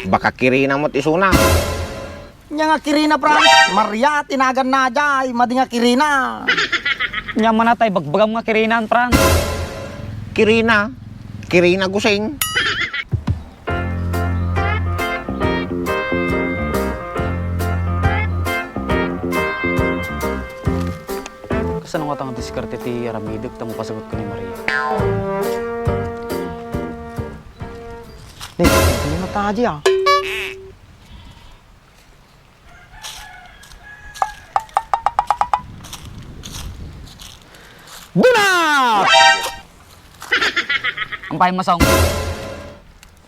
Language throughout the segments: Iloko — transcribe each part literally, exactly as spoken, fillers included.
Baka Kirina met isuna. Nya nga Kirina, Franz? Maria ti naganna jay, madi nga Kirina. Nya man natay bagbagam nga Kirinan, Franz. Kirina? Kirina Gusing? Kasano nga tang diskarte ti aramidek ta mapasagot ko ni Maria? Ni, ano na tayo, ah? Duna! Ang pay masong.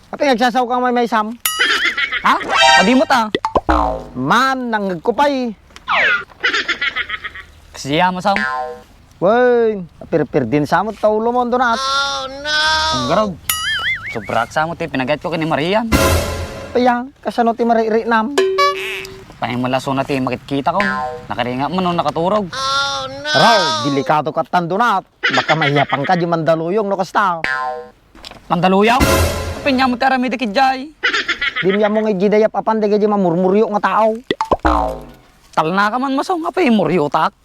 Ate, nagsasaw ka may may sam? Ha? Madi met, ah. Man, nangngeg ko pay. Kasi, ah, masong. Wen, pirpir din samot ta ulo mo, Donat. Ang garog. Sobrak samot ti pinagayat ko kini Marian. Kaya, kasano ti mariri nam? Pay malasona ti makitkita ko. Nakaringa man no nakaturog. Raw, delikado ka tan, Donat. Baka mahiyapan ka di mandaluyong no kasta. Mandaluyong? Apin nya mo ti aramidek idiay? Di mo nga idi dayap apan dagiti mamurmuryo nga tao. Talna ka man, masong, apay muryotak?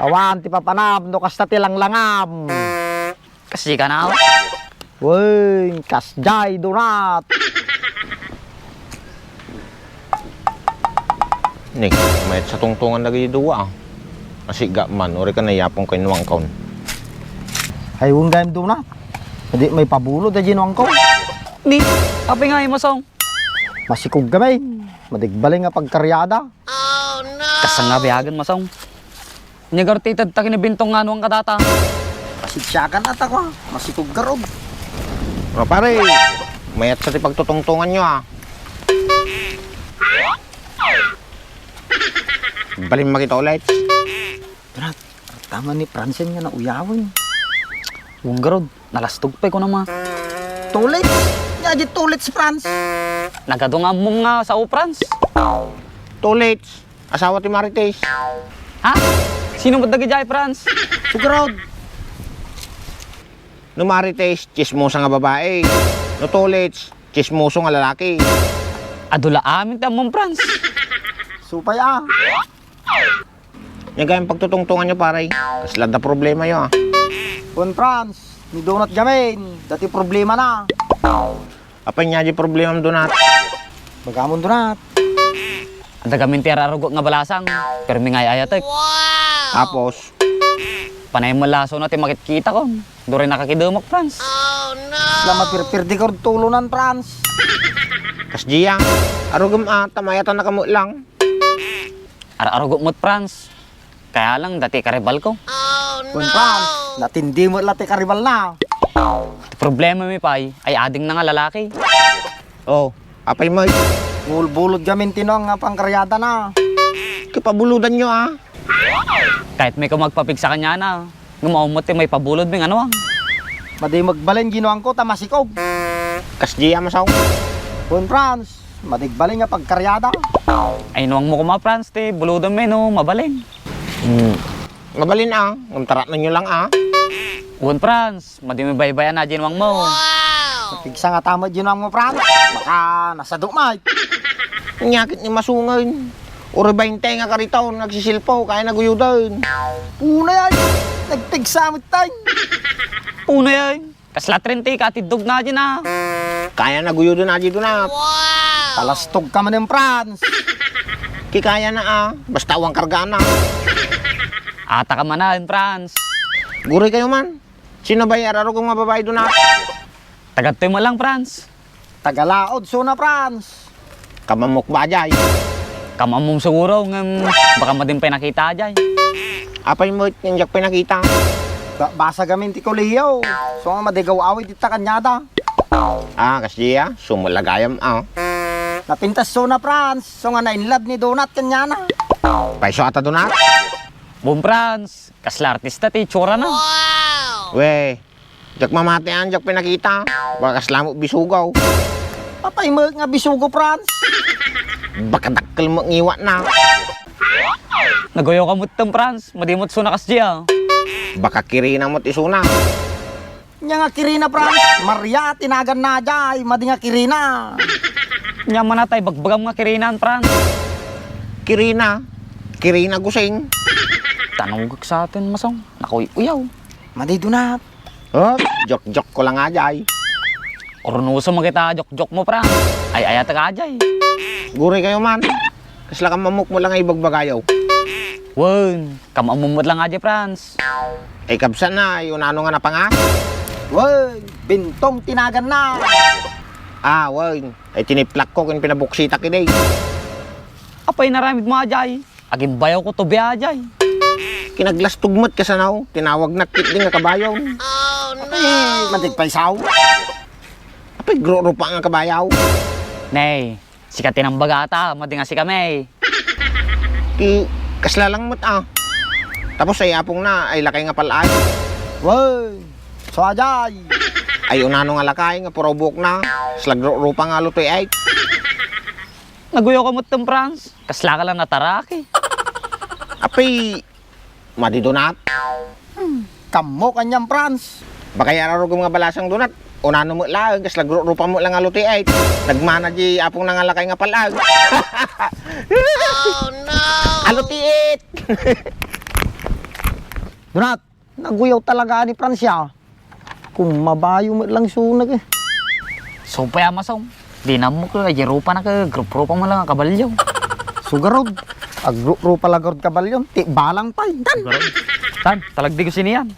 Awan ti papanam no kasta ti langlangam. Kasi ka na? Wen, kasjay, Donat. Ni, mayat sa tungtungan dagiti dua, ah. Masiga man, uri ka nayapon kay nuangkon. Ay, wen gayam, Donat. Di may pabulo da ginuangko. Ni, apay nga, masong? Masikog kami. Madigbalin nga pagkaryada. Kasta nga biagen, masong. Nya garud ti itedta ken ni Bintong nga nuang kadata. Pasitsiakan ata ko, ah. Masikog garud. O, pare, mayat sa ti pagtutungtungan nyo, ah. Balin makita ulit. Donat, tama ni Francine nga nauyawen. Wen garud, nalastog pay ko nama. Tulits? Nya di tulits, Franz? Nagadu nga ammom nga sao, Franz? Tulits? Asawa ti Marites. Ha? Sino met dagiti ay, Franz? Sugarod. No Marites, chismosa nga babae. No Tulits, chismoso nga lalaki. Adu la amin ti ammom, Franz. Supay, ah. Nya gayam pagtutungtungan nyo, pare. Kasla da problema yo, ah. Wen, Franz, ni Donat gamin, dati problema na. Apay nya di problema, Donat? Bagamon, Donat. Adda gamin ti ar-arugo nga balasang, pero mingay-ayatek. Tapos? Panay malasona ti makitkita kon. Duri nakakidemak, Franz. Kasla mapirpirdi ka tulonan, Franz. Kasdiya, arugem a, tamayatan na kamo lang. Ar-arugo met, Franz. Kaya lang, dati karibal ko. Wen, Franz, natindi met la ti karibal na. Ti problema mi pay, ay ading na nga lalaki. Oh, apay met? Ngulbulod gamin ti nuang nga pangkaryada na. Kapabulodan nyo, ah. Kahit may ko magpapigsa kanyana, ngem awan met ti maipabulod mi nga nuang. Madi magbalin ginuang ko ta masikog. Kasdiya, masong. Wen, Franz, madigbalin nga pagkaryada. Ay, nuang mo kuma, Franz, ti bulodan mi no mabalin. Hmm. Mabalin, ah. Ngem taratnan nyo lang, ah. Wen, Franz, madi mabaybayan a ginuang mo. Pigsa nga tama ginuang mo, Franz. Baka nasado met. Nyakit ni masungen. Uri bainte nga karitaon, nagsisilpo, kaya naguyudan. Punay ay, nagpigsa met tayo. Punay ay. Kasla trente, katiddog na dyan, ah. Kaya naguyudan na dyan, ah. Palastog ka man, Franz. Kikaya na, ah. Basta awang karga na. Ata ka man, ah, Franz. Guri kayo man. Sino ba yung araro kong mababae doon, ah? Tagadtoy mo lang, Franz. Tagalaod, suna, Franz. Kamamok ba, jay? Kamamom siguro, ngem baka madin pay nakita, jay. Apay mo, ngem diak pay nakita. Ba-, basa gamin ti kolehiyo. So, nga madigaw awit ita kanyada. Ah, kasi, ah, sumulagayam, ah. Napintas, suna, Franz. So, nga na-in love ni Donat kanyana. Paiso ata, Donat? Boom, Franz. Kasla artista ti itsura na. We, diak mamatian, diak pinakita. Baka kasla mo bisugaw. Apay met nga bisugo, Franz? Baka dakkel mo ngiwat na. Naguyo ka met, Franz. Madi met suna kasdi, ah. Baka Kirina met isuna. Nya nga Kirina, Franz. Maria, tinagan na jay. Madi nga Kirina. Nya man natay bagbagam nga kirinan, Franz. Kirina? Kirina gusing? Tanugek sa atin, Masong. Nakuy-uyaw. Madi, Donat. Oh, joke-joke ko lang ajay. Urnuso mo kita, joke-joke mo, Franz. Ay, ayatek ajay. Guri kayo man. Kasla kam ammok mo lang ay bagbagayo. Wen, kam ammok lang ajay, Franz. Ay, kabsat na, ay unano nga napanga? Wen, bintong tinagan na. Ah, wen. Ay, tiniplak ko, ken pinabuksitak idi. Apay naramid mo ajay? Agimbayaw ko to biya ajay. Kinaglastog met kasano, tinawag na kit di nga kabayo. Apay, matigpaysaw. Apay, gro-, rupa nga kabayo. Nay, sika tinambagata, madi nga sika, may. Ti, kasla lang met, ah. Tapos ay apong na, ay lakay nga pal-ay. Wey, so ajay. Ay unano nga lakay nga puro buok na, slag ru-, rupa nga lutoy ay. Naguyaw ka met, Franz. Kasla ka lang nataraki. Apay, madi Donat. Kammo kaniam, Franz. Bakay ararugom nga balasang Donat. Unano met laeng, kasla gru-, rupa met lang nga lutoy ay. Nagmana di apong na nga lakay nga pal-ay. Oh, no! Alutiit! Donat, naguyaw talaga ni Franz ya. Kung mabayo met lang sunak eh. Supay a Masong. Di namok, ay rupa na ka, group rupa mo lang kabalyo. Sugarod. Agrup-rupa la garud kabalyo. Ti balang pay. Tan! Tan, talagdi ko sinian.